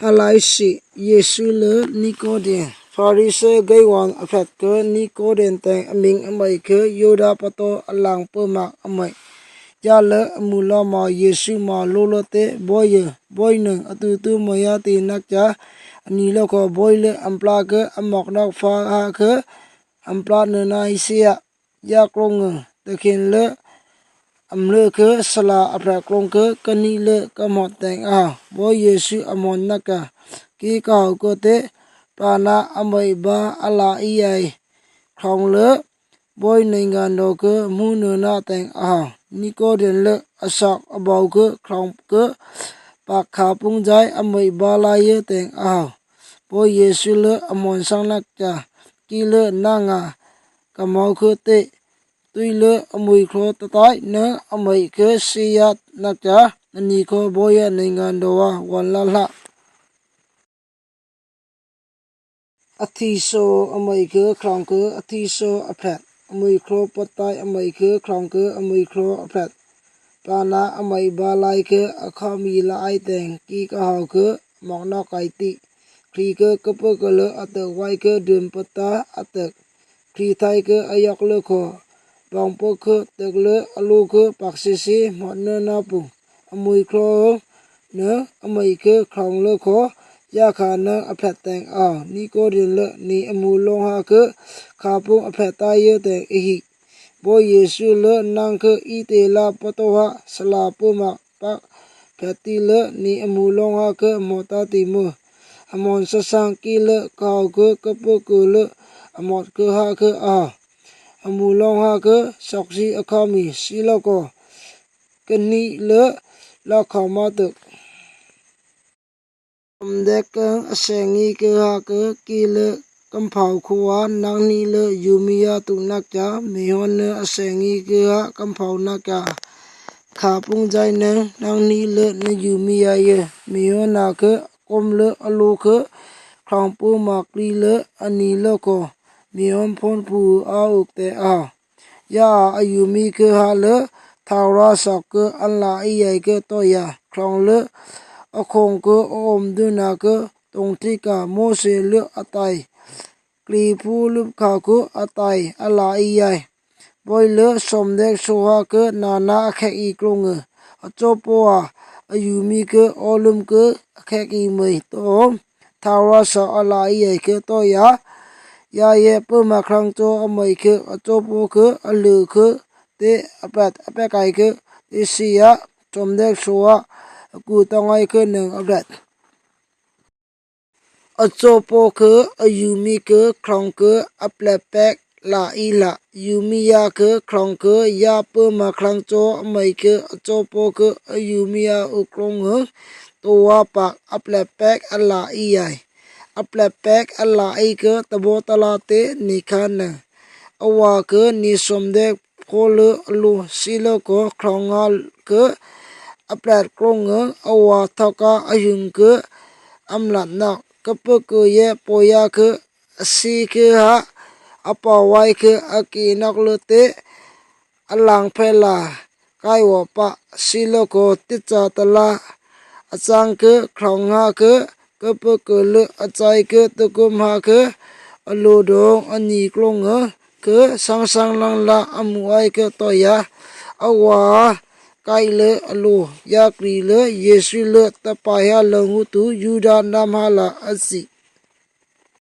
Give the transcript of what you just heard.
ອາລາຍຊິ ເຢຊູ ເລີ ນີໂກເດມ. ຟາຣິເຊ ໄດ້ວອນອາແພັດ ຄື ນີໂກເດມ ແຕງອາມິງ ອາໄມ ຄື ຢູດາ ປະໂຕ ອາລາງ ເປີມາກ ອາໄມ ຢາເລີ ອາມູລອມາ ເຢຊູມາ ໂລເລີເຕ ບອຍເຢີ ບອຍໜຶ່ງ ອາຕູຕູ ມາຍາຕີ ນັກຈາ ອານີໂລໂຄ ບອຍເລີ ອຳປລາ ຄື ອາໝອກນອກ ຟາຮາ ຄື ອຳປລາ ເນີນາ ເຊຍ ຢາກລົງເງິນ ຕະເຄນເລີ ອຳເລີຄື ສະຫຼາ ອາແພກລົງຄື ກະນິເລີ ກຳຮອດແຕງອາວ ໂບເຢຊູ ອາມອນນາກາ ກີກາວໂກເຕ ປານາ ອາໄມບາ ອາລາອີໄອ ຄອງເລີ ໂບຍໃນງານໂດຄື ມູເນີນາແຕງອາວ ນີໂກເດມເລີ ອາຊອກ ອາເບົາຄື ຄອງຄື ປາກຂາປຸງໃຈ ອາໄມບາລາຍເຢີແຕງອາວ ໂບເຢຊູເລີ ອາມອນສັງນາກາ ກີເລີ ນາງາ ກະເມົາຄືເຕ ຕຸຍເລີ ອາມຸຍໂຄຕະຕາຍ ເນີ ອາໄມເຄີ ຊີຍາດ ນັກຈາ ອານີໂຄ ໂບຍະ ໃນງານໂດວາ ວັນລາລະ ອາທີໂຊ ອາໄມເຄີ ຄອງເຄີ ອາທີໂຊ ອາແພດ ອາມຸຍໂຄ ປະຕາຍ ອາໄມເຄີ ຄອງເຄີ ອາມຸຍໂຄ ອາແພດ ປານາ ອາໄມບາລາຍເຄີ ອາຄາມີລາອາຍແຕງ ກີກະຫາວເຄີ ໝອກນອກໄກຕິ ຄລີເຄີ ກະເປີເກີເລີ ອາເຕີກໄວເຄີ ເດີມປະຕາ ອາເຕີກ ຄລີໄທເຄີ ອາຢອກເລີໂຄ ບອງໂປເຄີ ເຕີກເລີ ອາລູເຄີ ປາກຊີຊີ ໝອດເນີນາປູ ອາມຸຍໂຄ ເນີ ອາໄມເຄີ ຄອງເລີໂຄ ຢາຄາເນີ ອາແພດແຕງອາວ ນີໂກເດມເລີ ນີອາມູລົງຮາເຄີ ຄາປຸງ ອາແພດຕາຍເຢີແຕງເອຫິ ໂບເຢຊູເລີ ນາງເຄີ ອີເຕລາ ປະໂຕຮາ ສະຫຼາ ເປີມາກ ປາກ ແພດຕີເລີ ນີອາມູລົງຮາເຄີ ມອຕາຕີເມີ ອາມອນສະສັງກີເລີ ກາວເຄີ ກະເປີເກີເລີ ອາມອດເຄີ ຮາເຄີ ອາ ອາມູລົງຮາເຄີ ຊອກຊີ ອາຄາມີ ຊີໂລໂກ ກະນິເລີ ລາຄາມາຕຶກ ສົມເດັດເກີງ ອາແສງງີເກີ ຮາເກີ ກີເລີ ກຳເພົາຄູວາ ນາງນີເລີ ຢູມິຍາ ຕຸນາກຈາ ເມຮອນເນີ ອາແສງງີເກີ ຮາ ກຳເພົານາກາ ຂາປຸງໃຈເນີ ນາງນີເລີ ນາຢູມິຍາເຢີ ເມຮອນນາເກີ ກົມເລີ ອາລູເກີ ຄອງປູມາກລີເລີ ອານີໂລໂກ ເມຮອນໂພນປູ ອາອຸກແຕອາ ຢາອາຢູມີເກີ ຮາເລີ ທາວຣາຊອກເກີ ອັນລາອີໃຫຍ່ເກີ ໂຕຢາ ຄອງເລີ ອະຄົງເກີ ອອມດຸນາເກີ ຕົງທິກາ ໂມເຊເລືອກອາໄຕ ກຣີພູລຶບຄາເກີ ອາໄຕ ອາລາອີໃຫຍ່ ບອຍເລີ ສົມເດັດໂຊຮາເກີ ນານາ ອາແຂກອີໂກງເກີ ອາໂຈໂປອາ ອາຢູມີເກີ ອອລຶມເກີ ອາແຂກອີເມຍ ໂຕ ທາວຣາຊອກ ອາລາອີໃຫຍ່ເກີ ໂຕຢາ ຢາເຢ ເປີມາຄລັງໂຈ ອາໄມເກີ ອາໂຈໂປເກີ ອາເລີເກີ ເຕ ອາແປດ ອາແປໄກເກີ ເຕຊີຍາ ສົມເດັດໂຊອາ ອາກູຕອງໄອເກີ ໜຶ່ງ ອາແປດ ອາໂຈໂປເກີ ອາຢູມີເກີ ຄອງເກີ ອາແປແປກ ລາອີລາ ຢູມີຍາເກີ ຄອງເກີ ຢາ ເປີມາຄລັງໂຈ ອາໄມເກີ ອາໂຈໂປເກີ ອາຢູມີອາ ອຸໂກງເກີ ໂຕວາປາກ ອາແປແປກ ອາລາອີໃຫຍ່ ອາແປແປກ ອາລາອີເກີ ຕະໂບຕະລາເຕ ນິຄານະ ອາວາເກີ ນີສົມເດັດ ໂຄເລີອາລູ ຊີໂລໂກ ຄອງງາເກີ ອາແປດໂກງເກີ ອາວາທອກາ ອາຍຸງເກີ ອຳລາດນອກ ກະເປີເກີ ແຍ ໂປຍາເກີ ອາຊີເກີ ຮາ ອາປາວາຍເກີ ອາກີນອກເລີເຕ ອາລາງແພລາ ກາຍວອປະ ຊີໂລໂກ ຕິດຈາຕະລາ ອາຈາງເກີ ຄອງຮາເກີ ເກີເປີເກີເລີ ອາໄຈເກີ ຕຸກຸມຮາເກີ ອາໂລໂດງ ອານີໂກງເກີ ເກີ ສັງສັງລັງລາ ອາມູໄອເກີ ໂຕຍາ ອາວາ ໄກເລີ ອາໂລ ຢາກຣີເລີ ເຢຊູເລີ ຕະປາຍຮາ ເລີງຫູຕູ ຢູດາ ນາມຮາລາ ອາຊິ